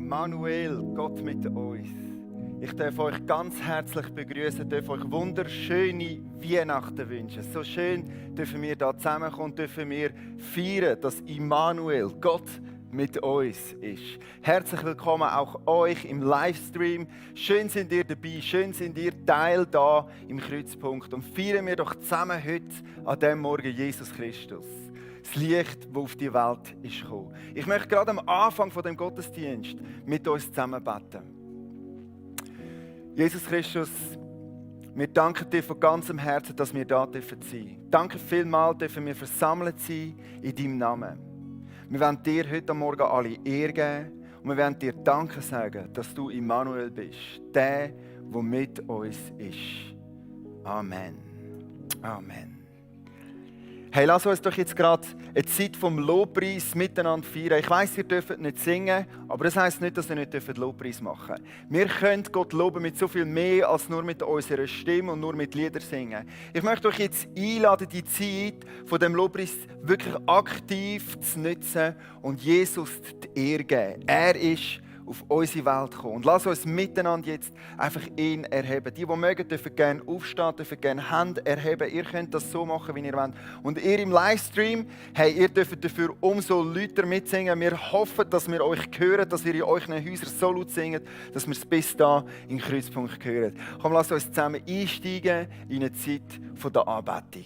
Immanuel, Gott mit uns. Ich darf euch ganz herzlich begrüßen, darf euch wunderschöne Weihnachten wünschen. So schön dürfen wir da zusammenkommen, dürfen wir feiern, dass Immanuel, Gott mit uns ist. Herzlich willkommen auch euch im Livestream. Schön sind ihr dabei, schön sind ihr Teil da im Kreuzpunkt. Und feiern wir doch zusammen heute an diesem Morgen Jesus Christus. Das Licht, das auf die Welt ist gekommen. Ich möchte gerade am Anfang von dem Gottesdienst mit uns zusammen beten. Jesus Christus, wir danken dir von ganzem Herzen, dass wir da sein dürfen. Danke vielmals, dürfen wir versammelt sein in deinem Namen. Wir wollen dir heute Morgen alle Ehre geben und wir wollen dir Danke sagen, dass du Immanuel bist, der mit uns ist. Amen. Amen. Hey, lass uns doch jetzt gerade eine Zeit vom Lobpreis miteinander feiern. Ich weiss, ihr dürft nicht singen, aber das heisst nicht, dass ihr nicht Lobpreis machen dürft. Wir können Gott loben mit so viel mehr als nur mit unserer Stimme und nur mit Liedern singen. Ich möchte euch jetzt einladen, die Zeit von dem Lobpreis wirklich aktiv zu nutzen und Jesus die Ehre geben. Er ist auf unsere Welt kommen. Und lass uns miteinander jetzt einfach ihn erheben. Die mögen, dürfen gerne aufstehen, dürfen gerne Hände erheben. Ihr könnt das so machen, wie ihr wollt. Und ihr im Livestream, hey, ihr dürft dafür umso lauter mitsingen. Wir hoffen, dass wir euch hören, dass ihr in euren Häusern so laut singt, dass wir es bis da im Kreuzpunkt hören. Komm, lass uns zusammen einsteigen in eine Zeit der Anbetung.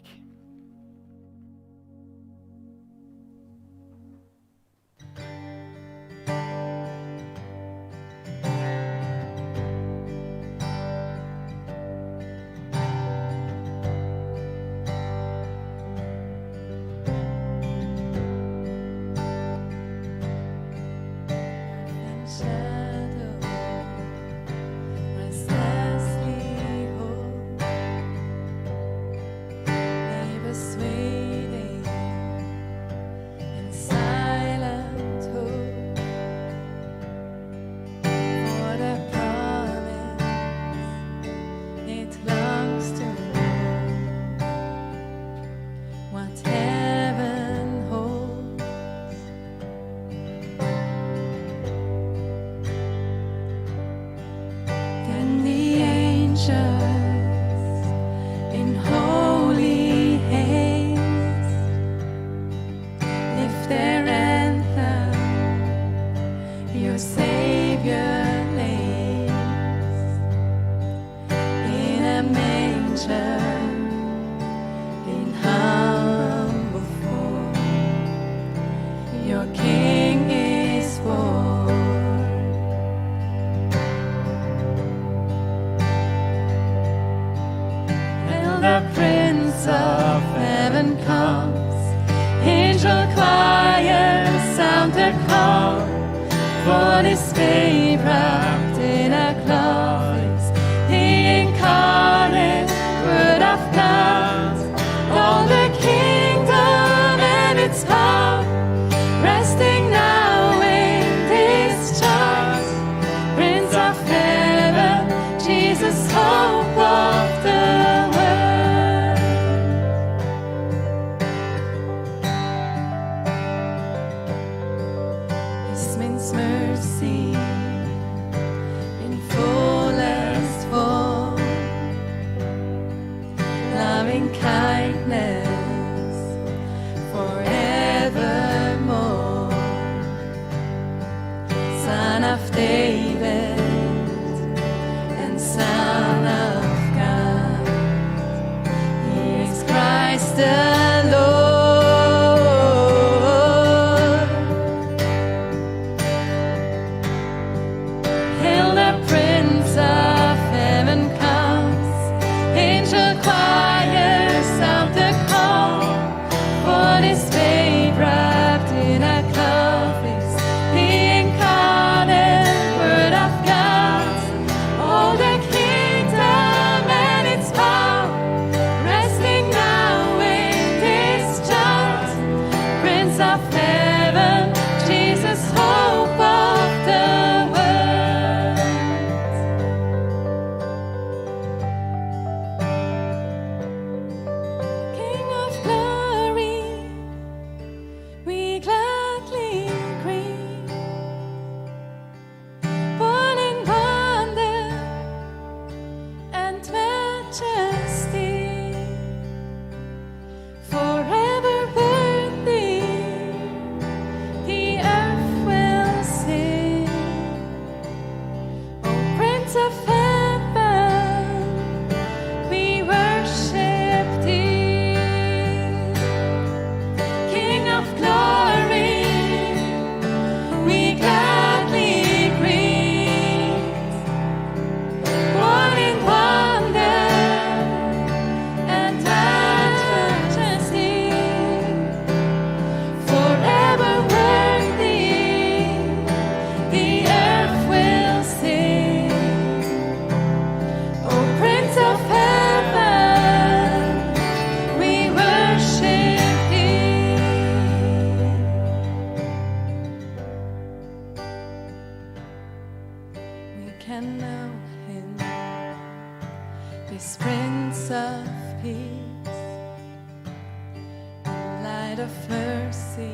mercy.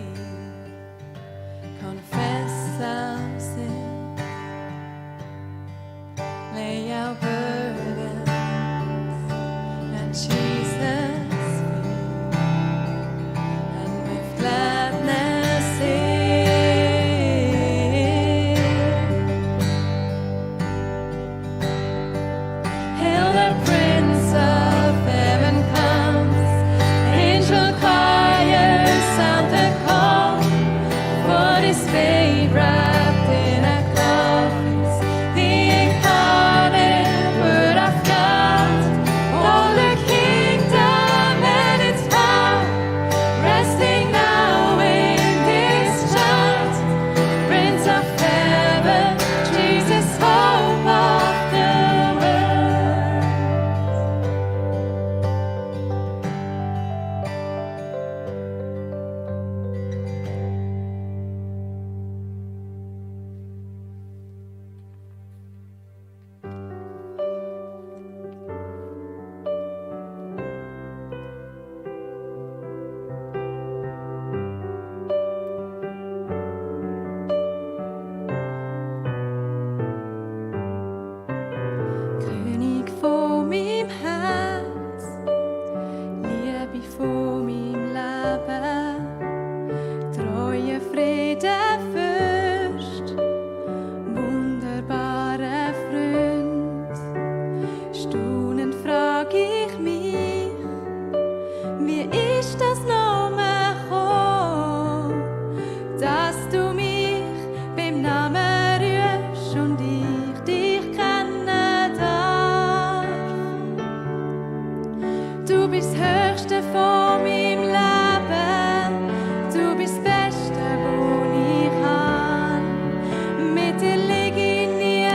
Confess our sin. Lay our burdens at Jesus' feet, and with gladness sing. Hail the Prince of Heaven comes, angel choirs sound the call, for this babe wrapped in a coffin, the incarnate Word of God. All the kingdom and its power, resting now in this child, Prince of Heaven, Jesus, hope of the world. König vor meinem Herz, Liebe vor meinem Leben, treue Frieden, Fürst, wunderbarer Freund. Staunend frag ich mich, wie ist das noch mal gekommen, dass du mich beim Namen rufst und ich dich kennen darf. Du bist das Höchste von meinem Leben, du bist das Beste, wo ich kann. Mit dir lieg ich nie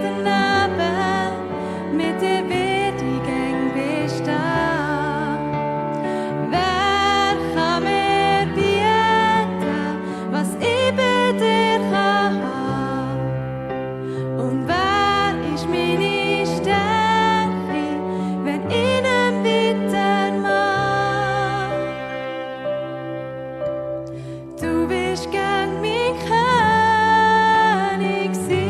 daneben, mit dir werd ich gern bestehen. Wer kann mir bieten, was ich bei dir kann haben? Und wer ist meine Stärke, wenn ich ihn weiter mag? Du willst gern mein König sein.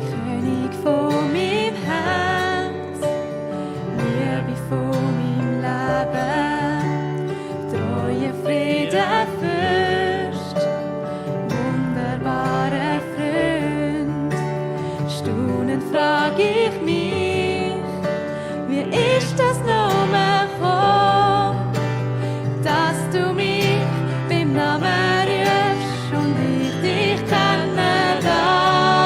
König von meinem Herz, Liebe von meinem Leben, treue Frieden, Fürst, wunderbarer Freund. Staunend frag ich mich, wie ist das noch mal gekommen, dass du mich beim Namen rufst und ich dich kennen darf.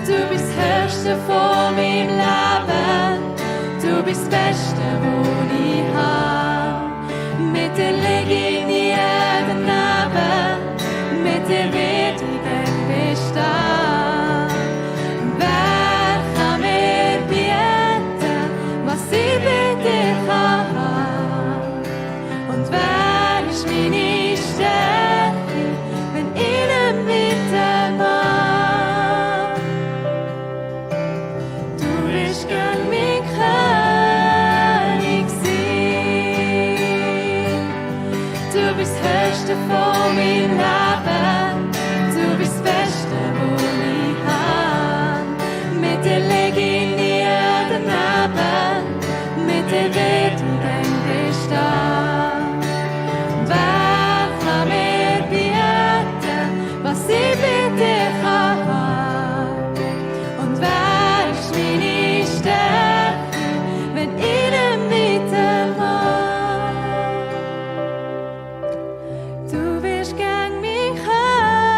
Du bist das Höchste von meinem Leben, du bist das Beste, wo ich hab. Mit dir lieg ich nie daneben, mit dir werd ich gern bestehen. Wer kann mir bieten, was ich bei dir kann haben? Und wer ist meine Stärke, wenn ich ihn weiter mag? Du willst gern mein König sein. Du bist das Höchste von meinem Leben, du bist das Beste, wo ich hab. Mit dir lieg ich nie daneben, mit dir werd ich gern bestehen. Wer kann mir bieten, was ich bei dir kann haben? Und wer ist meine Stärke, wenn ich ihn weiter mag? Du willst gern mein König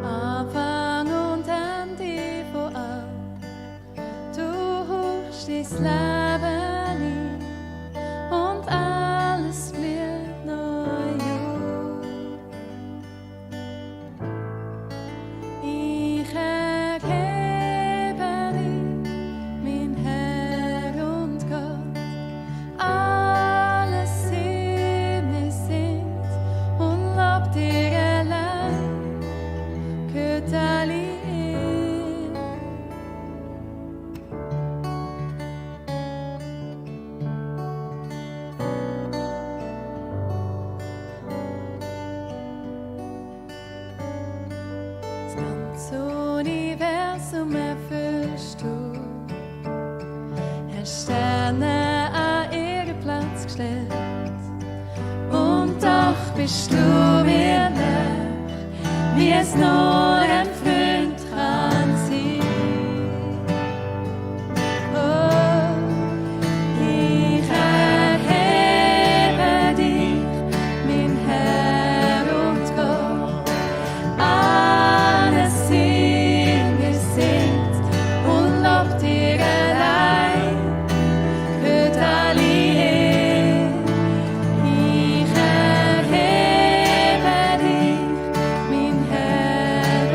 Anfang und Ende von allem. Du hauchst dein Leben ein und alles wird neu. Ich erhebe dich, mein Herr und Gott. Alles in mir singt und lobt dir allein. Gehört alle Ehre. Das ganze Universum erfüllst du. Hast Sterne an ihren Platz gestellt. Und doch bist du mir näher, wie es nur ein Freund kann sein. Oh, ich erhebe dich, mein Herr und Gott. Alles in mir singt und lobt dir allein. Gehört alle Ehre. Ich erhebe dich, mein Herr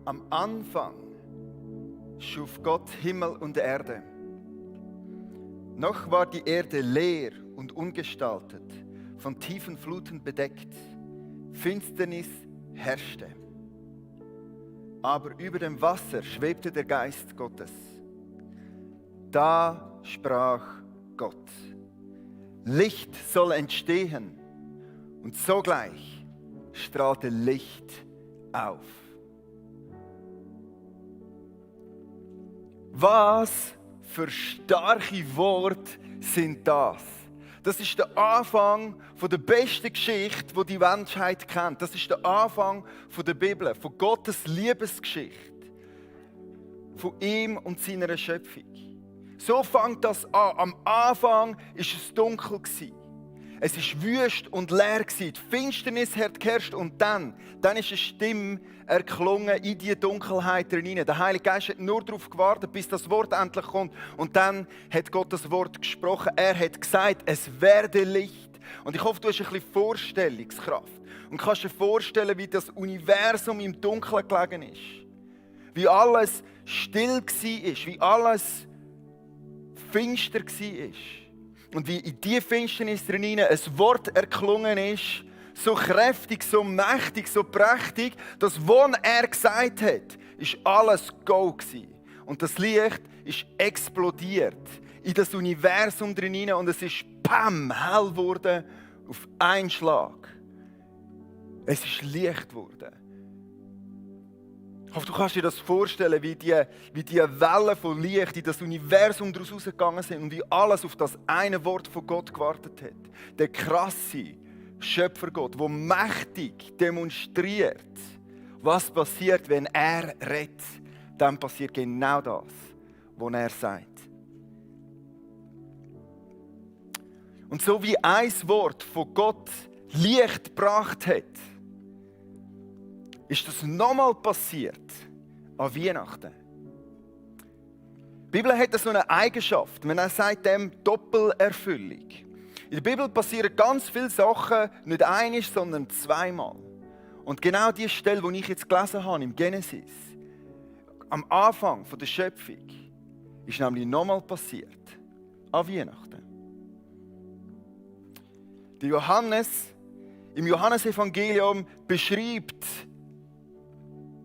Am Anfang schuf Gott Himmel und Erde. Noch war die Erde leer und ungestaltet, von tiefen Fluten bedeckt. Finsternis herrschte. Aber über dem Wasser schwebte der Geist Gottes. Da sprach Gott: Licht soll entstehen. Und sogleich strahlte Licht auf. Was für starke Worte sind das? Das ist der Anfang der besten Geschichte, die die Menschheit kennt. Das ist der Anfang der Bibel, von Gottes Liebesgeschichte, von ihm und seiner Schöpfung. So fängt das an. Am Anfang war es dunkel. Es war wüst und leer. Die Finsternis hat geherrscht und dann ist eine Stimme erklungen in diese Dunkelheit hinein. Der Heilige Geist hat nur darauf gewartet, bis das Wort endlich kommt. Und dann hat Gott das Wort gesprochen. Er hat gesagt, es werde Licht. Und ich hoffe, du hast ein bisschen Vorstellungskraft. Und kannst dir vorstellen, wie das Universum im Dunkeln gelegen ist. Wie alles still war, wie alles finster war. Und wie in diese Finsternis hinein ein Wort erklungen ist, so kräftig, so mächtig, so prächtig, dass, was er gesagt hat, ist alles Go gewesen. Und das Licht ist explodiert in das Universum hinein und es ist PAM, hell geworden auf einen Schlag. Es ist Licht geworden. Ich hoffe, du kannst dir das vorstellen, wie die Wellen von Licht in das Universum daraus rausgegangen sind und wie alles auf das eine Wort von Gott gewartet hat. Der krasse Schöpfergott, der mächtig demonstriert, was passiert, wenn er redet. Dann passiert genau das, was er sagt. Und so wie ein Wort von Gott Licht gebracht hat, ist das nochmal passiert an Weihnachten. Die Bibel hat so eine Eigenschaft, man sagt dem Doppelerfüllung. In der Bibel passieren ganz viele Sachen, nicht einmal, sondern zweimal. Und genau die Stelle, die ich jetzt gelesen habe, im Genesis, am Anfang der Schöpfung, ist nämlich nochmal passiert an Weihnachten. Der Johannes im Johannesevangelium beschreibt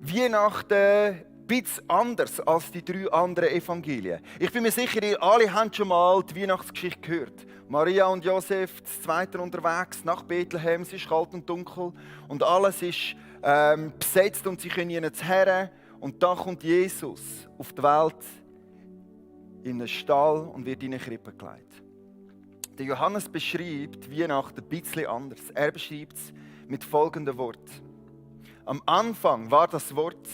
Weihnachten ein bisschen anders als die 3 anderen Evangelien. Ich bin mir sicher, ihr alle habt schon mal die Weihnachtsgeschichte gehört. Maria und Josef, das Zweite unterwegs nach Bethlehem, es ist kalt und dunkel und alles ist besetzt und sie können nicht her. Und da kommt Jesus auf die Welt in einen Stall und wird in eine Krippe gelegt. Der Johannes beschreibt Weihnachten ein bisschen anders. Er beschreibt es mit folgenden Worten. Am Anfang war das Wort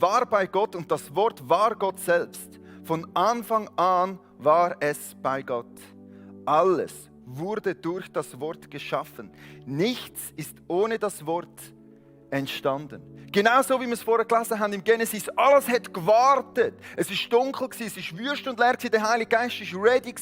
war bei Gott und das Wort war Gott selbst. Von Anfang an war es bei Gott. Alles wurde durch das Wort geschaffen. Nichts ist ohne das Wort entstanden. Genauso wie wir es vorher gelesen haben im Genesis, alles hat gewartet. Es war dunkel, es war wüst und leer, der Heilige Geist war ready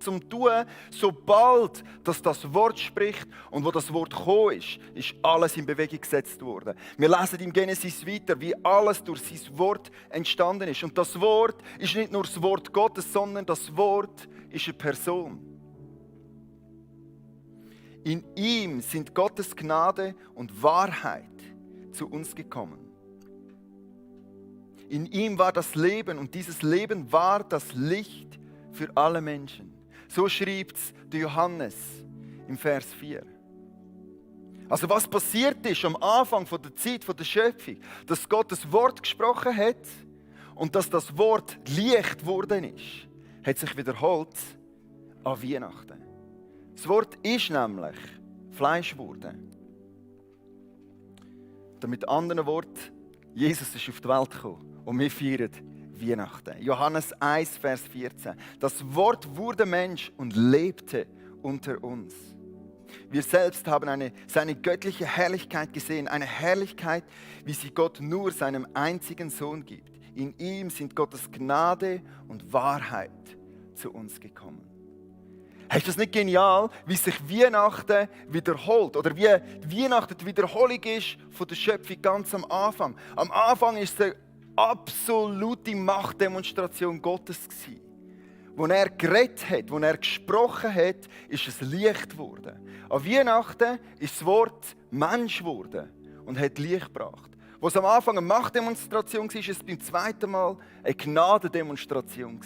zum Tun, sobald das Wort spricht und wo das Wort gekommen ist alles in Bewegung gesetzt worden. Wir lesen im Genesis weiter, wie alles durch sein Wort entstanden ist. Und das Wort ist nicht nur das Wort Gottes, sondern das Wort ist eine Person. In ihm sind Gottes Gnade und Wahrheit zu uns gekommen. In ihm war das Leben und dieses Leben war das Licht für alle Menschen. So schreibt es der Johannes im Vers 4. Also was passiert ist am Anfang der Zeit der Schöpfung, dass Gott das Wort gesprochen hat und dass das Wort Licht geworden ist, hat sich wiederholt an Weihnachten. Das Wort ist nämlich Fleisch geworden. Mit anderen Worten, Jesus ist auf die Welt gekommen und wir feiern Weihnachten. Johannes 1, Vers 14. Das Wort wurde Mensch und lebte unter uns. Wir selbst haben seine göttliche Herrlichkeit gesehen, eine Herrlichkeit, wie sie Gott nur seinem einzigen Sohn gibt. In ihm sind Gottes Gnade und Wahrheit zu uns gekommen. Ist das nicht genial, wie sich Weihnachten wiederholt? Oder wie Weihnachten die Wiederholung ist von der Schöpfung ganz am Anfang. Am Anfang ist es eine absolute Machtdemonstration Gottes gewesen. Als er geredet hat, als er gesprochen hat, ist es Licht geworden. An Weihnachten ist das Wort Mensch geworden und hat Licht gebracht. Wo es am Anfang eine Machtdemonstration war, ist es beim zweiten Mal eine Gnadendemonstration.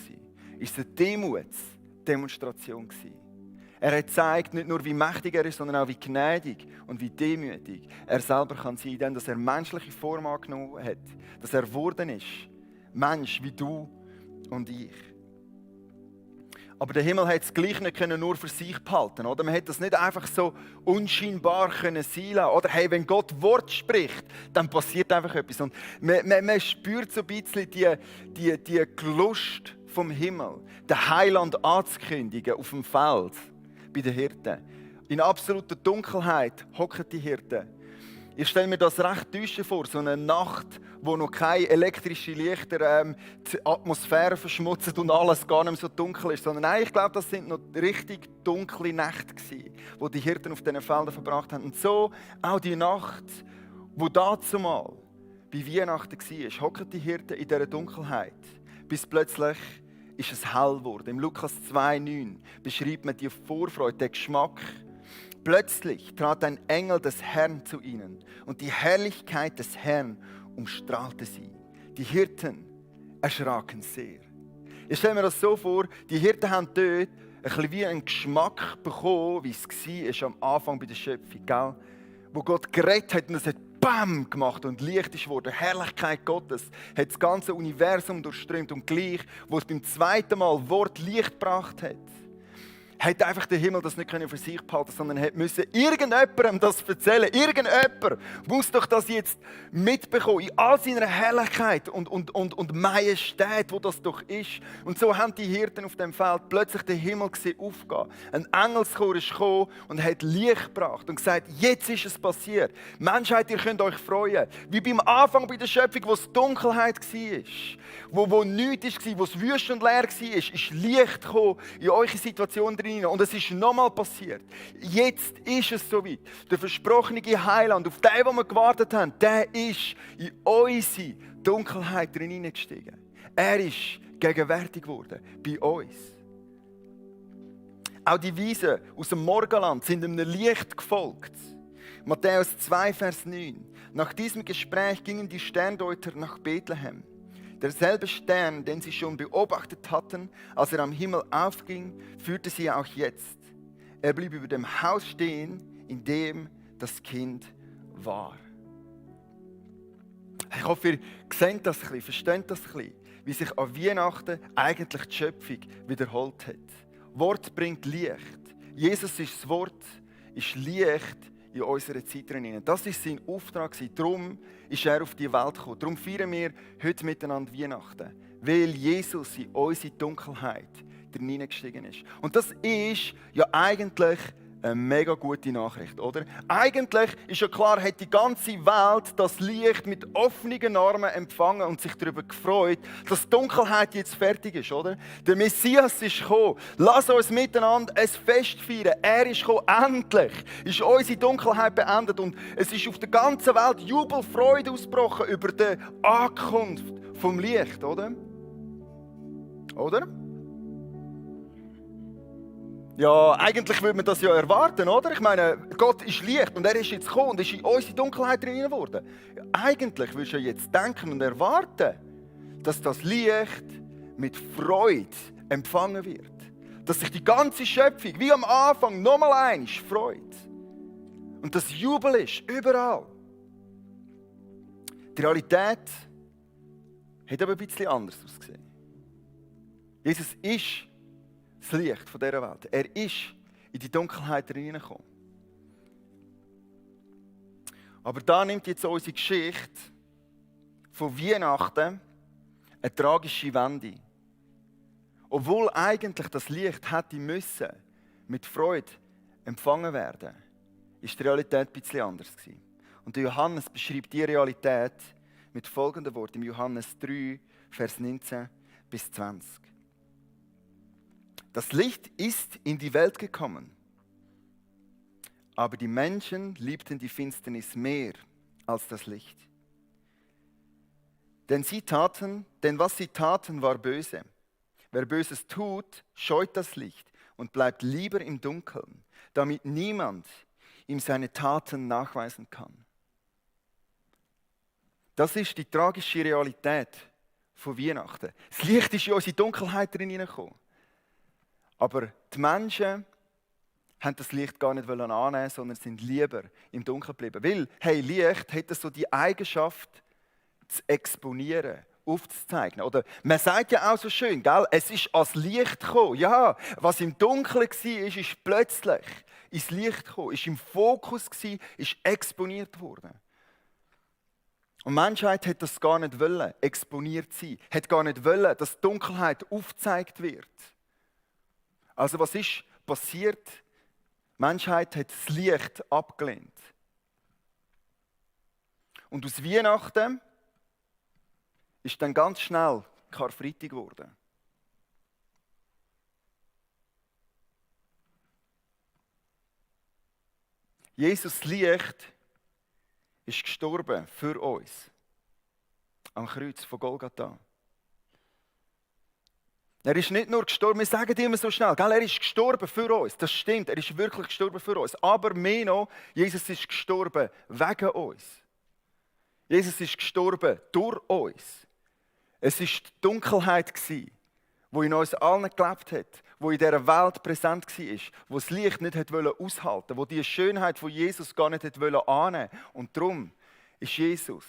Es war eine Demutsdemonstration. Er hat gezeigt, nicht nur wie mächtig er ist, sondern auch wie gnädig und wie demütig er selber kann sein kann, dass er menschliche Form angenommen hat, dass er geworden ist, Mensch wie du und ich. Aber der Himmel hat es gleich nicht nur für sich behalten. Oder? Man hätte das nicht einfach so unscheinbar sein lassen. Oder hey, wenn Gott Wort spricht, dann passiert einfach etwas. Und man spürt so ein bisschen die Lust vom Himmel, den Heiland anzukündigen auf dem Feld bei den Hirten. In absoluter Dunkelheit hocken die Hirten. Ich stelle mir das recht düster vor, so eine Nacht, wo noch keine elektrischen Lichter die Atmosphäre verschmutzen und alles gar nicht mehr so dunkel ist. Sondern nein, ich glaube, das sind noch richtig dunkle Nächte gewesen, wo die Hirten auf diesen Feldern verbracht haben. Und so auch die Nacht, wo dazumal bei Weihnachten war, hocken die Hirten in dieser Dunkelheit, bis plötzlich ist es hell geworden. Im Lukas 2,9 beschreibt man die Vorfreude, den Geschmack. Plötzlich trat ein Engel des Herrn zu ihnen und die Herrlichkeit des Herrn umstrahlte sie. Die Hirten erschraken sehr. Ich stelle mir das so vor, die Hirten haben dort ein bisschen wie einen Geschmack bekommen, wie es war am Anfang bei der Schöpfung. Gell? Wo Gott geredet hat und es hat BAM gemacht und Licht ist geworden. Die Herrlichkeit Gottes hat das ganze Universum durchströmt und gleich, wo es beim zweiten Mal Wort Licht gebracht hat einfach der Himmel das nicht für sich behalten, sondern musste irgendjemandem das erzählen. Irgendjemand muss doch das jetzt mitbekommen, in all seiner Herrlichkeit und Majestät, wo das doch ist. Und so haben die Hirten auf dem Feld plötzlich den Himmel gesehen aufgehen. Ein Engelschor ist gekommen und hat Licht gebracht und gesagt, jetzt ist es passiert. Menschheit, ihr könnt euch freuen. Wie beim Anfang bei der Schöpfung, wo es Dunkelheit war, wo nichts war, wo es wüst und leer war, ist Licht gekommen in eure Situation drin. Und es ist nochmal passiert. Jetzt ist es soweit. Der versprochene Heiland, auf den wir gewartet haben, der ist in unsere Dunkelheit hineingestiegen. Er ist gegenwärtig geworden bei uns. Auch die Weisen aus dem Morgenland sind einem Licht gefolgt. Matthäus 2, Vers 9. Nach diesem Gespräch gingen die Sterndeuter nach Bethlehem. Derselbe Stern, den sie schon beobachtet hatten, als er am Himmel aufging, führte sie auch jetzt. Er blieb über dem Haus stehen, in dem das Kind war. Ich hoffe, ihr seht das ein bisschen, versteht das ein bisschen, wie sich an Weihnachten eigentlich die Schöpfung wiederholt hat. Wort bringt Licht. Jesus ist das Wort, ist Licht in unserer Zeit drin. Das war sein Auftrag. Darum ist er auf die Welt gekommen. Darum feiern wir heute miteinander Weihnachten. Weil Jesus in unsere Dunkelheit hineingestiegen ist. Und das ist ja eigentlich eine mega gute Nachricht, oder? Eigentlich ist ja klar, hat die ganze Welt das Licht mit offenen Armen empfangen und sich darüber gefreut, dass die Dunkelheit jetzt fertig ist, oder? Der Messias ist gekommen. Lass uns miteinander ein Fest feiern. Er ist gekommen. Endlich ist unsere Dunkelheit beendet und es ist auf der ganzen Welt Jubel, Freude ausgebrochen über die Ankunft vom Licht, oder? Oder? Ja, eigentlich würde man das ja erwarten, oder? Ich meine, Gott ist Licht und er ist jetzt gekommen und ist in unsere Dunkelheit hinein geworden. Eigentlich würdest du ja jetzt denken und erwarten, dass das Licht mit Freude empfangen wird. Dass sich die ganze Schöpfung, wie am Anfang, nochmal einmal freut. Und dass Jubel ist, überall. Die Realität hat aber ein bisschen anders ausgesehen. Jesus ist das Licht von dieser Welt. Er ist in die Dunkelheit hineingekommen. Aber da nimmt jetzt unsere Geschichte von Weihnachten eine tragische Wende. Obwohl eigentlich das Licht hätte müssen mit Freude empfangen werden, ist die Realität ein bisschen anders gewesen. Und der Johannes beschreibt die Realität mit folgenden Worten im Johannes 3, Vers 19 bis 20. Das Licht ist in die Welt gekommen, aber die Menschen liebten die Finsternis mehr als das Licht. Denn was sie taten, war böse. Wer Böses tut, scheut das Licht und bleibt lieber im Dunkeln, damit niemand ihm seine Taten nachweisen kann. Das ist die tragische Realität von Weihnachten. Das Licht ist in unsere Dunkelheit hineingekommen. Aber die Menschen haben das Licht gar nicht annehmen, sondern sind lieber im Dunkeln geblieben. Weil, hey, Licht hat so die Eigenschaft, zu exponieren, aufzuzeigen. Oder man sagt ja auch so schön, gell? Es ist als Licht gekommen. Ja, was im Dunkeln war, ist plötzlich ins Licht gekommen, ist im Fokus gewesen, ist exponiert worden. Und die Menschheit hat das gar nicht wollen, exponiert sein, hat gar nicht wollen, dass Dunkelheit aufgezeigt wird. Also was ist passiert? Die Menschheit hat das Licht abgelehnt. Und aus Weihnachten ist dann ganz schnell Karfreitag geworden. Jesus Licht ist gestorben für uns am Kreuz von Golgatha. Er ist nicht nur gestorben, wir sagen immer so schnell, gell? Er ist gestorben für uns. Das stimmt, er ist wirklich gestorben für uns. Aber mehr noch, Jesus ist gestorben wegen uns. Jesus ist gestorben durch uns. Es war die Dunkelheit, die in uns allen gelebt hat, die in dieser Welt präsent war, die das Licht nicht aushalten wollte, die Schönheit von Jesus gar nicht annehmen wollte. Und darum ist Jesus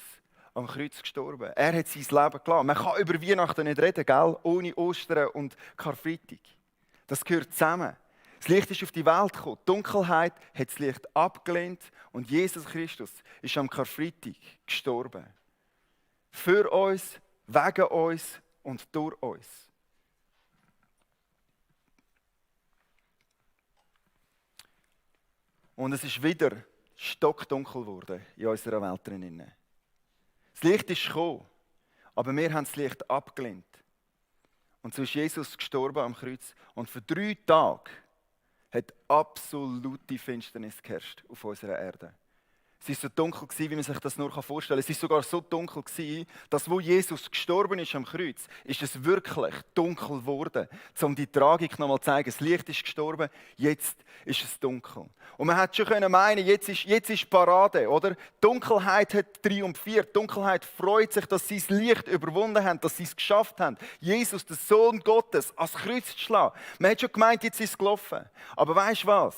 am Kreuz gestorben. Er hat sein Leben gelassen. Man kann über Weihnachten nicht reden, gell? Ohne Ostern und Karfreitag. Das gehört zusammen. Das Licht ist auf die Welt gekommen. Die Dunkelheit hat das Licht abgelehnt und Jesus Christus ist am Karfreitag gestorben. Für uns, wegen uns und durch uns. Und es ist wieder stockdunkel geworden in unserer Welt drinnen. Das Licht ist gekommen, aber wir haben das Licht abgelehnt. Und so ist Jesus gestorben am Kreuz. Und für 3 Tage hat absolute Finsternis geherrscht auf unserer Erde. Es war so dunkel, wie man sich das nur vorstellen kann. Es war sogar so dunkel, dass wo Jesus gestorben ist am Kreuz, ist es wirklich dunkel geworden. Um die Tragik noch mal zu zeigen, das Licht ist gestorben, jetzt ist es dunkel. Und man hätte schon meinen, jetzt ist Parade, oder? Die Dunkelheit hat triumphiert. Die Dunkelheit freut sich, dass sie das Licht überwunden haben, dass sie es geschafft haben, Jesus, den Sohn Gottes, ans Kreuz zu schlagen. Man hat schon gemeint, jetzt ist es gelaufen. Aber weißt du was?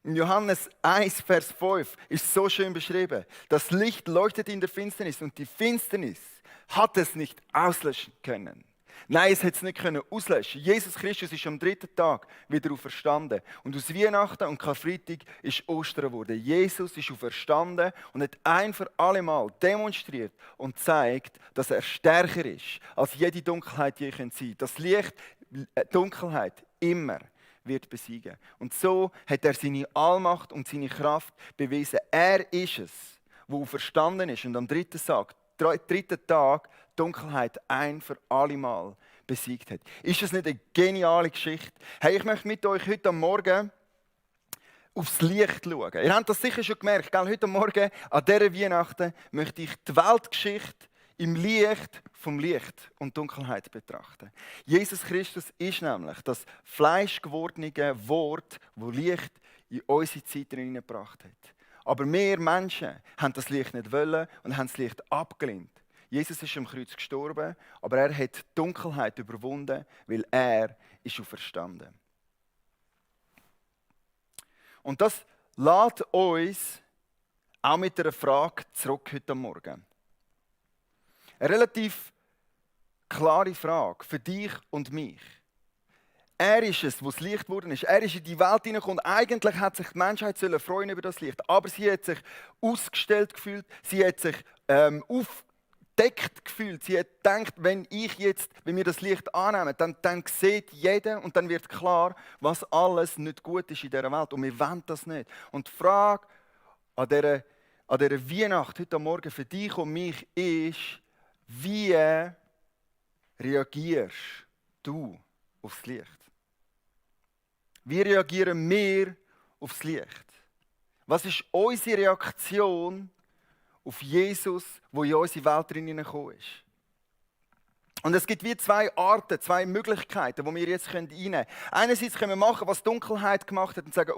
In Johannes 1, Vers 5 ist so schön beschrieben. Das Licht leuchtet in der Finsternis und die Finsternis hat es nicht auslöschen können. Nein, es hat es nicht auslöschen. Jesus Christus ist am 3. Tag wieder auferstanden. Und aus Weihnachten und Karfreitag ist Ostern geworden. Jesus ist auferstanden und hat ein für alle Mal demonstriert und zeigt, dass er stärker ist als jede Dunkelheit, die ihr sein könnt. Das Licht, Dunkelheit immer wird besiegen. Und so hat er seine Allmacht und seine Kraft bewiesen. Er ist es, der verstanden ist und am 3. Tag Dunkelheit ein für alle Mal besiegt hat. Ist das nicht eine geniale Geschichte? Hey, ich möchte mit euch heute Morgen aufs Licht schauen. Ihr habt das sicher schon gemerkt, gell? Heute Morgen an dieser Weihnachten möchte ich die Weltgeschichte im Licht vom Licht und Dunkelheit betrachten. Jesus Christus ist nämlich das fleischgewordene Wort, das Licht in unsere Zeit hineingebracht hat. Aber wir Menschen haben das Licht nicht wollen und haben das Licht abgelehnt. Jesus ist am Kreuz gestorben, aber er hat die Dunkelheit überwunden, weil er ist auferstanden. Und das lässt uns auch mit einer Frage zurück heute Morgen. Eine relativ klare Frage für dich und mich. Er ist es, wo das Licht geworden ist. Er ist in die Welt hineingekommen. Eigentlich hat sich die Menschheit freuen über das Licht. Aber sie hat sich ausgestellt gefühlt. Sie hat sich aufgedeckt gefühlt. Sie hat gedacht, wenn wir das Licht annehmen, dann sieht jeder und dann wird klar, was alles nicht gut ist in dieser Welt. Und wir wollen das nicht. Und die Frage an dieser Weihnacht heute Morgen für dich und mich ist, wie reagierst du aufs Licht? Wie reagieren wir aufs Licht? Was ist unsere Reaktion auf Jesus, der in unsere Welt hineingekommen ist? Und es gibt wie zwei Arten, zwei Möglichkeiten, die wir jetzt reinnehmen können. Einerseits können wir machen, was Dunkelheit gemacht hat und sagen,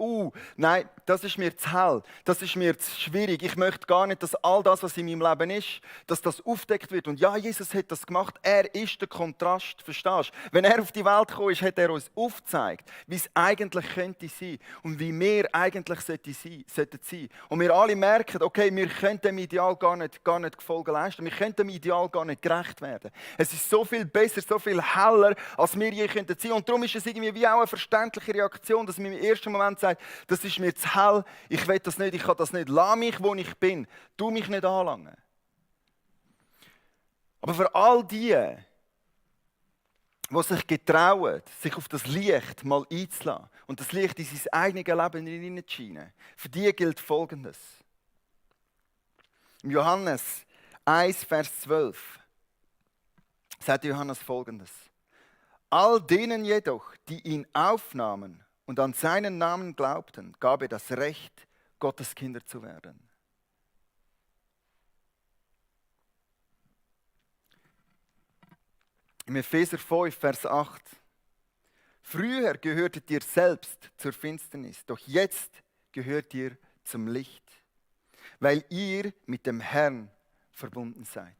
nein, das ist mir zu hell, das ist mir zu schwierig. Ich möchte gar nicht, dass all das, was in meinem Leben ist, dass das aufdeckt wird. Und ja, Jesus hat das gemacht. Er ist der Kontrast, verstehst du? Wenn er auf die Welt gekommen ist, hat er uns aufgezeigt, wie es eigentlich könnte sein und wie wir eigentlich sollten sein. Und wir alle merken, okay, wir können dem Ideal gar nicht Gefolge leisten. Wir können dem Ideal gar nicht gerecht werden. Es ist so viel besser, so viel heller, als wir je sein könnten. Und darum ist es irgendwie wie auch eine verständliche Reaktion, dass man im ersten Moment sagt, das ist mir zu hell, ich will das nicht, ich kann das nicht. Lass mich, wo ich bin. Tu mich nicht anlangen. Aber für all die sich getrauen, sich auf das Licht mal einzulassen und das Licht in sein eigenes Leben hineinzuscheinen, für die gilt Folgendes. Im Johannes 1, Vers 12 sagt Johannes Folgendes. All denen jedoch, die ihn aufnahmen und an seinen Namen glaubten, gab er das Recht, Gottes Kinder zu werden. Im Epheser 5, Vers 8. Früher gehörtet ihr selbst zur Finsternis, doch jetzt gehört ihr zum Licht, weil ihr mit dem Herrn verbunden seid.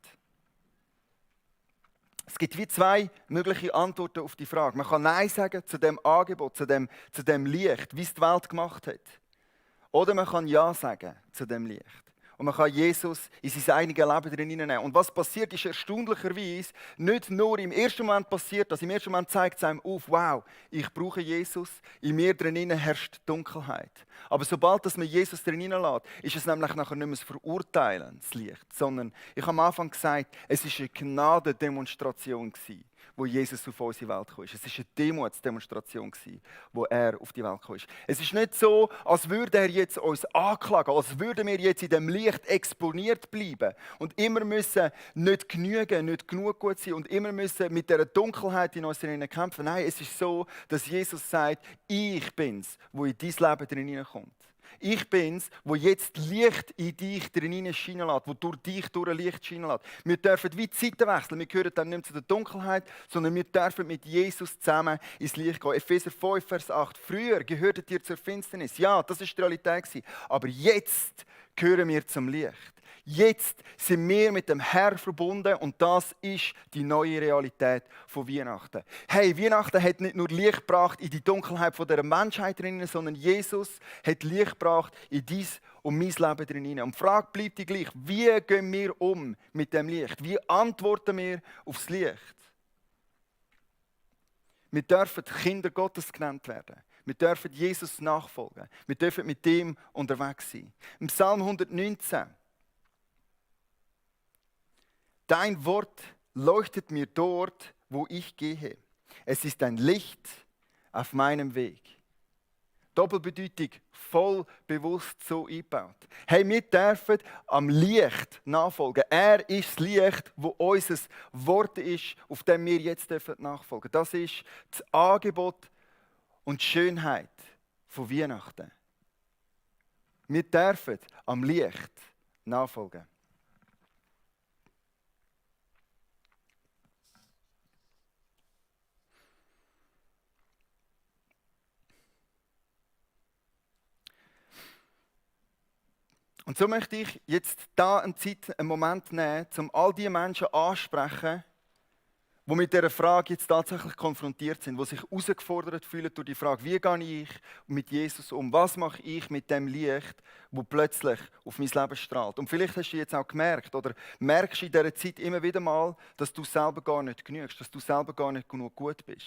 Es gibt wie zwei mögliche Antworten auf die Frage. Man kann Nein sagen zu dem Angebot, zu dem Licht, wie es die Welt gemacht hat. Oder man kann Ja sagen zu dem Licht. Und man kann Jesus in sein eigenes Leben drin hineinnehmen. Und was passiert, ist erstaunlicherweise nicht nur im ersten Moment passiert, dass im ersten Moment zeigt es einem auf, wow, ich brauche Jesus, in mir drin herrscht Dunkelheit. Aber sobald dass man Jesus drin hineinlässt, ist es nämlich nachher nicht mehr das Verurteilen, das Licht, sondern ich habe am Anfang gesagt, es war eine Gnadendemonstration, wo Jesus auf unsere Welt kam. Es war eine Demutsdemonstration, wo er auf die Welt kam. Es ist nicht so, als würde er jetzt uns anklagen, als würden wir jetzt in dem Licht exponiert bleiben und immer müssen nicht genügen, nicht genug gut sein und immer müssen mit dieser Dunkelheit in uns kämpfen. Nein, es ist so, dass Jesus sagt, ich bin's, wo in dein Leben drin hineinkommt. Ich bin's, wo jetzt Licht in dich drin scheinen lässt, wo durch dich durch Licht scheinen lässt. Wir dürfen wie die Seiten wechseln. Wir gehören dann nicht mehr zu der Dunkelheit, sondern wir dürfen mit Jesus zusammen ins Licht gehen. Epheser 5, Vers 8. Früher gehörtet ihr zur Finsternis. Ja, das war die Realität. Aber jetzt gehören wir zum Licht. Jetzt sind wir mit dem Herrn verbunden und das ist die neue Realität von Weihnachten. Hey, Weihnachten hat nicht nur Licht gebracht in die Dunkelheit von der Menschheit drin, sondern Jesus hat Licht gebracht in dein und mein Leben drin. Und die Frage bleibt die gleich: Wie gehen wir um mit dem Licht? Wie antworten wir aufs Licht? Wir dürfen Kinder Gottes genannt werden. Wir dürfen Jesus nachfolgen. Wir dürfen mit ihm unterwegs sein. Im Psalm 119. Dein Wort leuchtet mir dort, wo ich gehe. Es ist ein Licht auf meinem Weg. Doppelbedeutung, voll bewusst so eingebaut. Hey, wir dürfen am Licht nachfolgen. Er ist das Licht, wo unser Wort ist, auf dem wir jetzt nachfolgen dürfen. Das ist das Angebot und die Schönheit von Weihnachten. Wir dürfen am Licht nachfolgen. Und so möchte ich jetzt da einen Moment nehmen, um all die Menschen ansprechen, die mit dieser Frage jetzt tatsächlich konfrontiert sind, die sich herausgefordert fühlen durch die Frage, wie gehe ich mit Jesus um? Was mache ich mit dem Licht, das plötzlich auf mein Leben strahlt? Und vielleicht hast du jetzt auch gemerkt oder merkst in dieser Zeit immer wieder mal, dass du selber gar nicht genügst, dass du selber gar nicht genug gut bist.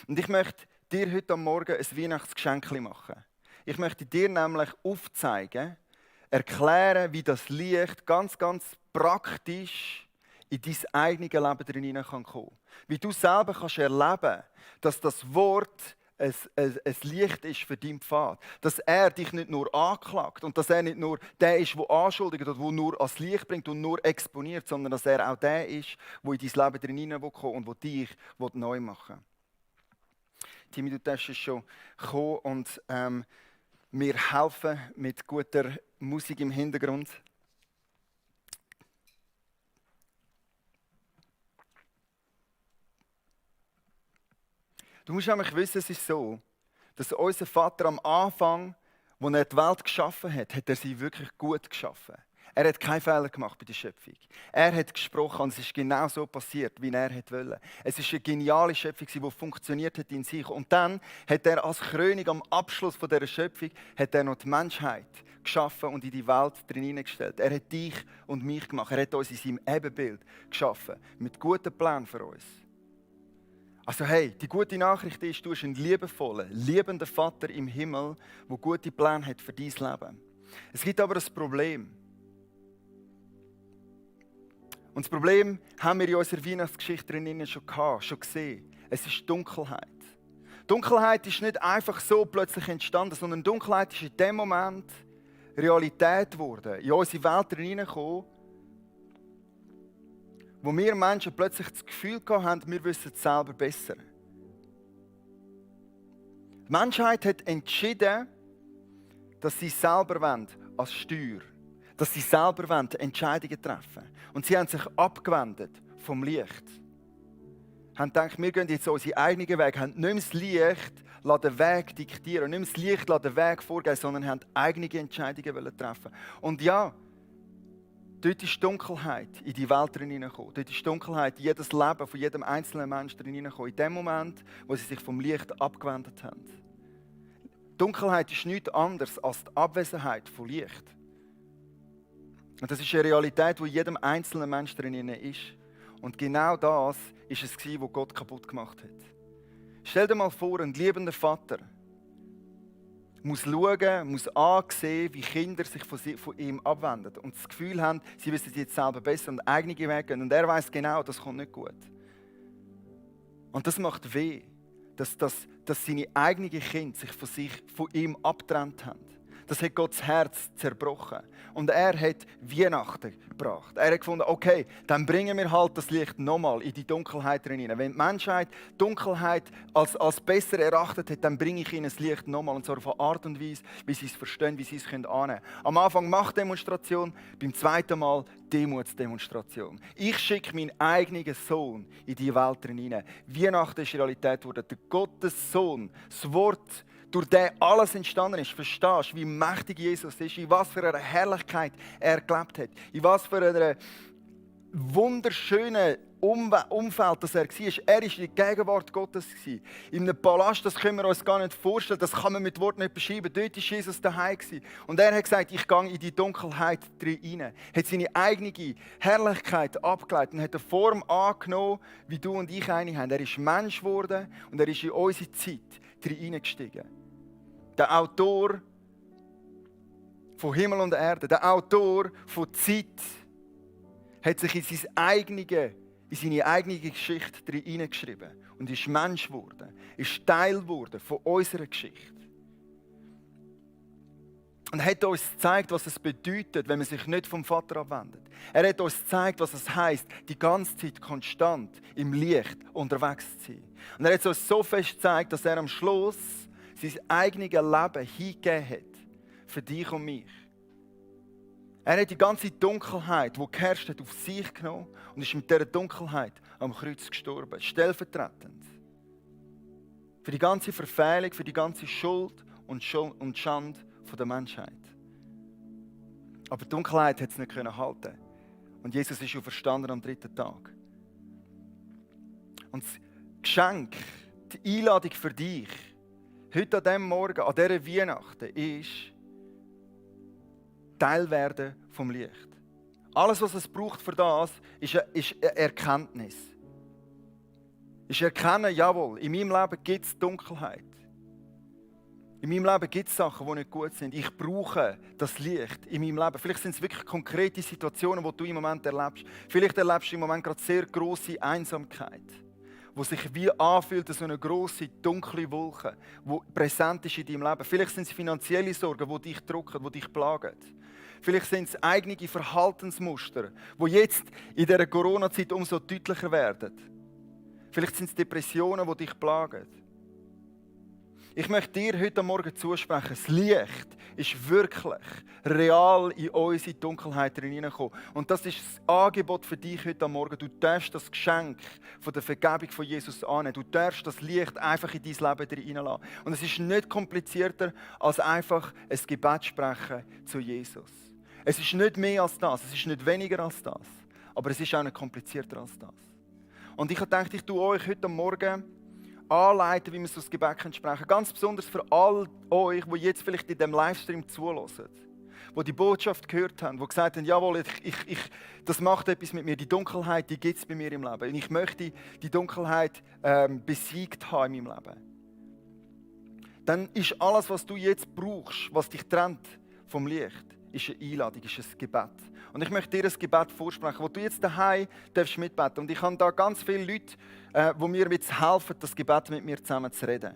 Und ich möchte dir heute am Morgen ein Weihnachtsgeschenk machen. Ich möchte dir nämlich aufzeigen, erklären, wie das Licht ganz, ganz praktisch in dein eigenes Leben drin kommen kann. Wie du selber kannst erleben, dass das Wort ein Licht ist für deinen Pfad. Dass er dich nicht nur anklagt und dass er nicht nur der ist, der anschuldigt oder der nur ans Licht bringt und nur exponiert, sondern dass er auch der ist, der in dein Leben drin kommt und der dich neu machen will. Timmy, du darfst schon kommen und mir helfen mit guter Musik im Hintergrund. Du musst nämlich wissen, es ist so, dass unser Vater am Anfang, als er die Welt geschaffen hat, hat er sie wirklich gut geschaffen. Er hat keinen Fehler gemacht bei der Schöpfung. Er hat gesprochen und es ist genau so passiert, wie er wollte. Es ist eine geniale Schöpfung, die funktioniert hat in sich. Und dann hat er als Krönung am Abschluss dieser Schöpfung hat er noch die Menschheit geschaffen und in die Welt drin hineingestellt. Er hat dich und mich gemacht. Er hat uns in seinem Ebenbild geschaffen. Mit guten Plänen für uns. Also hey, die gute Nachricht ist, du bist ein liebevoller, liebender Vater im Himmel, der gute Pläne hat für dein Leben. Es gibt aber ein Problem. Und das Problem haben wir in unserer Weihnachtsgeschichte schon gehabt, schon gesehen. Es ist Dunkelheit. Dunkelheit ist nicht einfach so plötzlich entstanden, sondern Dunkelheit ist in dem Moment Realität geworden, in unsere Welt hineingekommen, wo wir Menschen plötzlich das Gefühl haben, wir wissen es selber besser. Die Menschheit hat entschieden, dass sie selber wollen, als Steuer, dass sie selber wollen, Entscheidungen treffen. Und sie haben sich abgewendet vom Licht. Haben gedacht, wir gehen jetzt unseren eigenen Weg, haben nicht mehr das Licht den Weg diktieren, nicht mehr das Licht den Weg vorgeben, sondern haben eigene Entscheidungen treffen. Und ja, dort ist Dunkelheit in die Welt hineingekommen. Dort ist Dunkelheit in jedes Leben von jedem einzelnen Menschen hineingekommen. In dem Moment, wo sie sich vom Licht abgewendet haben. Dunkelheit ist nichts anderes als die Abwesenheit von Licht. Und das ist eine Realität, die in jedem einzelnen Menschen drin ist. Und genau das ist es, was Gott kaputt gemacht hat. Stell dir mal vor, ein liebender Vater muss schauen, muss ansehen, wie Kinder sich von ihm abwenden und das Gefühl haben, sie wissen es jetzt selber besser und eigene Wege gehen. Und er weiß genau, das kommt nicht gut. Und das macht weh, dass seine eigenen Kinder sich von ihm abgetrennt haben. Das hat Gottes Herz zerbrochen. Und er hat Weihnachten gebracht. Er hat gefunden, okay, dann bringen wir halt das Licht nochmal in die Dunkelheit hinein. Wenn die Menschheit Dunkelheit als besser erachtet hat, dann bringe ich ihnen das Licht nochmal. Und zwar auf eine Art und Weise, wie sie es verstehen, wie sie es annehmen können. Am Anfang Machtdemonstration, beim zweiten Mal Demutsdemonstration. Ich schicke meinen eigenen Sohn in die Welt hinein. Weihnachten ist Realität geworden. Der Gottes Sohn, das Wort, durch den alles entstanden ist. Verstehst du, wie mächtig Jesus ist, in was für einer Herrlichkeit er gelebt hat, in was für einer wunderschönen Umfeld das er war. Er war in der Gegenwart Gottes. In einem Palast, das können wir uns gar nicht vorstellen, das kann man mit Worten nicht beschreiben. Dort war Jesus daheim. Und er hat gesagt, ich gehe in die Dunkelheit rein. Hat seine eigene Herrlichkeit abgeleitet und hat eine Form angenommen, wie du und ich eine haben. Er ist Mensch geworden und er ist in unsere Zeit hineingestiegen. Der Autor von Himmel und Erde, der Autor von Zeit, hat sich in seine eigene Geschichte hineingeschrieben und ist Mensch geworden, ist Teil geworden von unserer Geschichte. Und hat uns gezeigt, was es bedeutet, wenn man sich nicht vom Vater abwendet. Er hat uns gezeigt, was es heisst, die ganze Zeit konstant im Licht unterwegs zu sein. Und er hat uns so fest gezeigt, dass er am Schluss sein eigenes Leben hingegeben hat für dich und mich. Er hat die ganze Dunkelheit, die geherrscht hat, auf sich genommen und ist mit dieser Dunkelheit am Kreuz gestorben, stellvertretend. Für die ganze Verfehlung, für die ganze Schuld und Schande der Menschheit. Aber die Dunkelheit hat es nicht halten. Und Jesus ist auferstanden am 3. Tag. Und das Geschenk, die Einladung für dich, heute an diesem Morgen, an dieser Weihnachten, ist Teil werden vom Licht. Alles, was es braucht für das, ist eine Erkenntnis. Ist erkennen, jawohl, in meinem Leben gibt es Dunkelheit. In meinem Leben gibt es Sachen, die nicht gut sind. Ich brauche das Licht in meinem Leben. Vielleicht sind es wirklich konkrete Situationen, die du im Moment erlebst. Vielleicht erlebst du im Moment gerade sehr grosse Einsamkeit, wo sich wie anfühlt, so eine grosse, dunkle Wolke, die präsent ist in deinem Leben. Vielleicht sind es finanzielle Sorgen, die dich drücken, die dich plagen. Vielleicht sind es eigene Verhaltensmuster, die jetzt in dieser Corona-Zeit umso deutlicher werden. Vielleicht sind es Depressionen, die dich plagen. Ich möchte dir heute Morgen zusprechen, das Licht ist wirklich real in unsere Dunkelheit hineingekommen. Und das ist das Angebot für dich heute Morgen. Du darfst das Geschenk von der Vergebung von Jesus annehmen. Du darfst das Licht einfach in dein Leben hineinlassen. Und es ist nicht komplizierter, als einfach ein Gebet sprechen zu Jesus. Es ist nicht mehr als das, es ist nicht weniger als das. Aber es ist auch nicht komplizierter als das. Und ich habe gedacht, ich tue euch heute Morgen anleiten, wie wir so das Gebet sprechen können. Ganz besonders für all euch, die jetzt vielleicht in diesem Livestream zuhören, die die Botschaft gehört haben, die gesagt haben, jawohl, das macht etwas mit mir. Die Dunkelheit, die gibt es bei mir im Leben. Und ich möchte die Dunkelheit besiegt haben in meinem Leben. Dann ist alles, was du jetzt brauchst, was dich trennt vom Licht, ist eine Einladung, ist ein Gebet. Und ich möchte dir ein Gebet vorsprechen, wo du jetzt daheim darfst mitbeten. Und ich habe da ganz viele Leute, die mir jetzt helfen, das Gebet mit mir zusammen zu reden.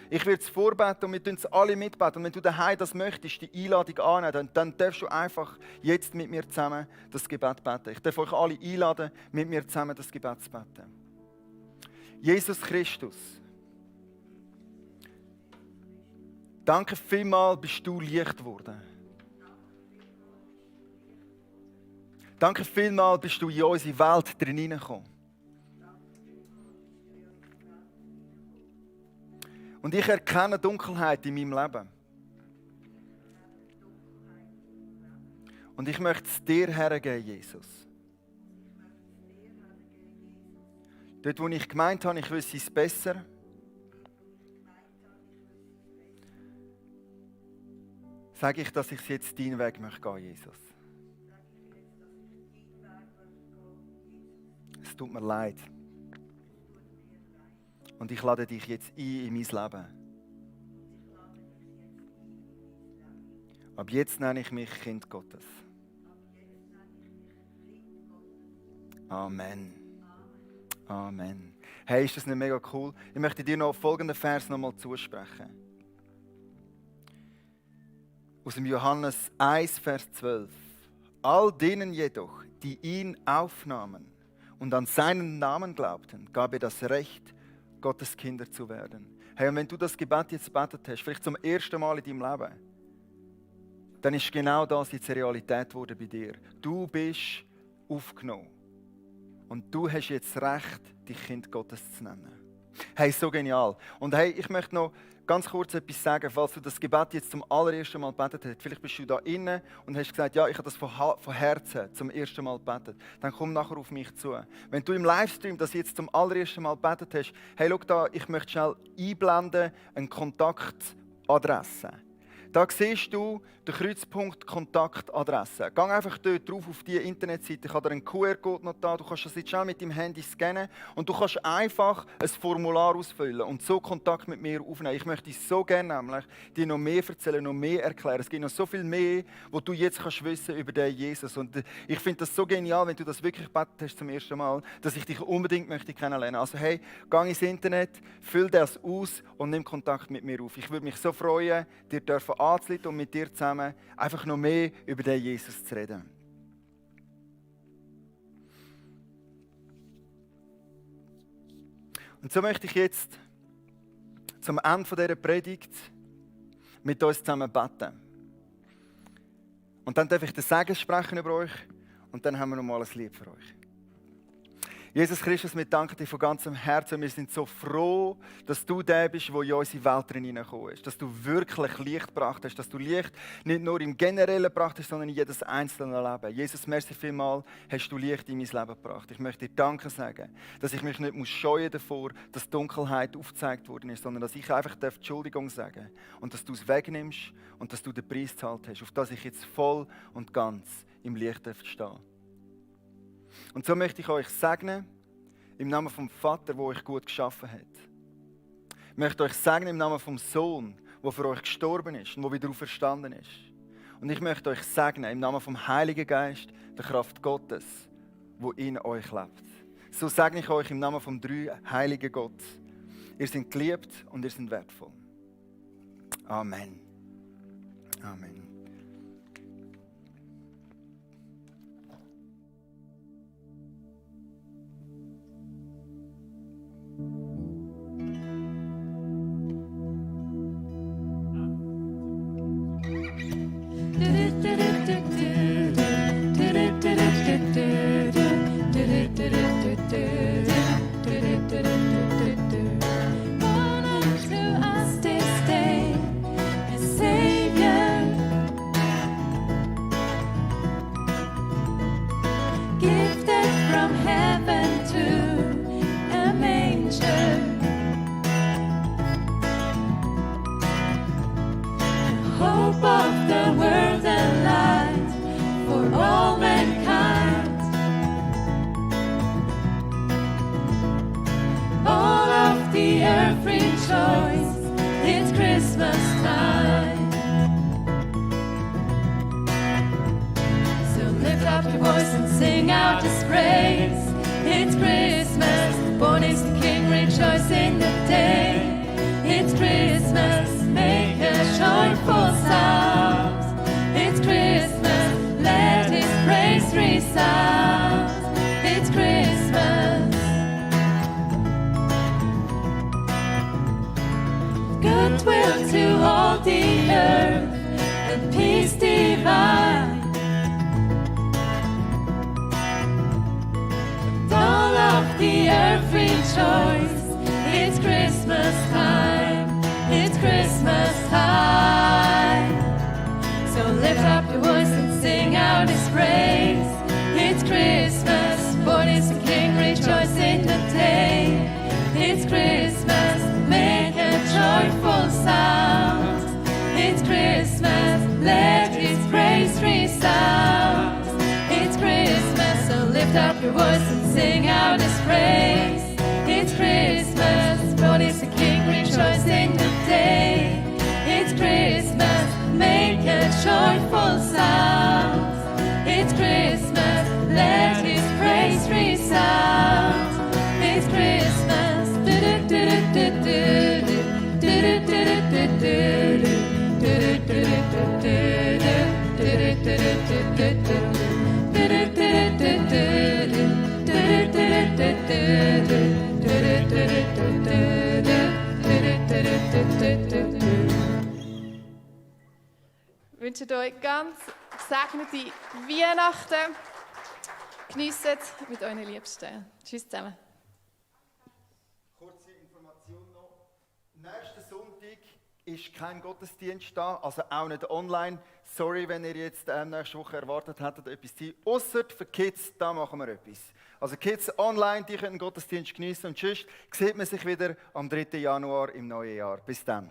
Ich werde es vorbeten und wir tun es alle mitbeten. Und wenn du daheim das möchtest, die Einladung annehmen, dann darfst du einfach jetzt mit mir zusammen das Gebet beten. Ich darf euch alle einladen, mit mir zusammen das Gebet zu beten. Jesus Christus, danke vielmals, bist du Licht geworden. Danke vielmals, bist du in unsere Welt drin hineingekommen. Und ich erkenne Dunkelheit in meinem Leben. Und ich möchte es dir hergeben, Jesus. Dort, wo ich gemeint habe, ich wüsste es besser, sage ich, dass ich jetzt deinen Weg möchte gehen, Jesus. Es tut mir leid. Und ich lade dich jetzt ein in mein Leben. Ab jetzt nenne ich mich Kind Gottes. Amen. Amen. Hey, ist das nicht mega cool? Ich möchte dir noch folgenden Vers nochmal zusprechen. Aus dem Johannes 1, Vers 12. All denen jedoch, die ihn aufnahmen und an seinen Namen glaubten, gab er das Recht, Gottes Kinder zu werden. Hey, und wenn du das Gebet jetzt gebetet hast, vielleicht zum ersten Mal in deinem Leben, dann ist genau das jetzt Realität geworden bei dir. Du bist aufgenommen. Und du hast jetzt Recht, dich Kind Gottes zu nennen. Hey, so genial. Und hey, ich möchte noch ganz kurz etwas sagen, falls du das Gebet jetzt zum allerersten Mal gebetet hast. Vielleicht bist du da innen und hast gesagt, ja, ich habe das von Herzen zum ersten Mal gebetet. Dann komm nachher auf mich zu. Wenn du im Livestream das jetzt zum allerersten Mal gebetet hast, hey, schau da, ich möchte schnell einblenden, eine Kontaktadresse. Da siehst du den Kreuzpunkt Kontaktadresse. Geh einfach dort drauf auf die Internetseite. Ich habe dir einen QR-Code noch da. Du kannst das jetzt schnell mit deinem Handy scannen und du kannst einfach ein Formular ausfüllen und so Kontakt mit mir aufnehmen. Ich möchte so gerne nämlich dir noch mehr erzählen, noch mehr erklären. Es gibt noch so viel mehr, was du jetzt kannst wissen über den Jesus. Und ich finde das so genial, wenn du das wirklich gebetet hast zum ersten Mal, dass ich dich unbedingt möchte kennenlernen. Also hey, geh ins Internet, füll das aus und nimm Kontakt mit mir auf. Ich würde mich so freuen, dir dürfen anzuleiten und mit dir zusammen einfach noch mehr über den Jesus zu reden. Und so möchte ich jetzt zum Ende dieser Predigt mit uns zusammen beten. Und dann darf ich den Segen sprechen über euch und dann haben wir noch mal ein Lied für euch. Jesus Christus, wir danken dir von ganzem Herzen. Wir sind so froh, dass du der bist, der in unsere Welt hineingekommen ist. Dass du wirklich Licht gebracht hast. Dass du Licht nicht nur im Generellen gebracht hast, sondern in jedes einzelne Leben. Jesus, merci vielmals, hast du Licht in mein Leben gebracht. Ich möchte dir Danke sagen, dass ich mich nicht scheuen davor, dass Dunkelheit aufgezeigt worden ist, sondern dass ich einfach Entschuldigung sagen darf. Und dass du es wegnimmst und dass du den Preis gezahlt hast, auf das ich jetzt voll und ganz im Licht stehen. Und so möchte ich euch segnen, im Namen vom Vater, der euch gut geschaffen hat. Ich möchte euch segnen im Namen vom Sohn, der für euch gestorben ist und der wieder auferstanden ist. Und ich möchte euch segnen im Namen vom Heiligen Geist, der Kraft Gottes, die in euch lebt. So segne ich euch im Namen vom drei heiligen Gott. Ihr seid geliebt und ihr seid wertvoll. Amen. Amen. Born unto us this day, a Savior, gifted from heaven to a manger. Hope of the world and light for all mankind. All of the earth rejoice, it's Christmas time. So lift up your voice and sing out His praise. It's Christmas, born is the King, rejoice in the day. It's Christmas, make a joyful sound. It's Christmas, let His praise resound. It's Christmas. Goodwill to all the earth and peace divine. And all of the earth rejoice. It's Christmas time. It's Christmas time. So lift up your voice and sing out His praise. It's Christmas, born is the King, rejoice in the day. It's Christmas, make a joyful sound. It's Christmas, let His praise resound. It's Christmas, so lift up your voice and sing out His praise. It's Christmas, born is the King, rejoice in the day. It's Christmas, make a joyful sound. It's Christmas, let His praise resound. It's Christmas. Wir wünschen euch ganz gesegnete Weihnachten. Genießt mit euren Liebsten. Tschüss zusammen. Kurze Information noch. Nächsten Sonntag ist kein Gottesdienst da, also auch nicht online. Sorry, wenn ihr jetzt nächste Woche erwartet hättet, etwas zu sein. Ausser für Kids, da machen wir etwas. Also Kids online, die können den Gottesdienst genießen und sonst sieht man sich wieder am 3. Januar im neuen Jahr. Bis dann.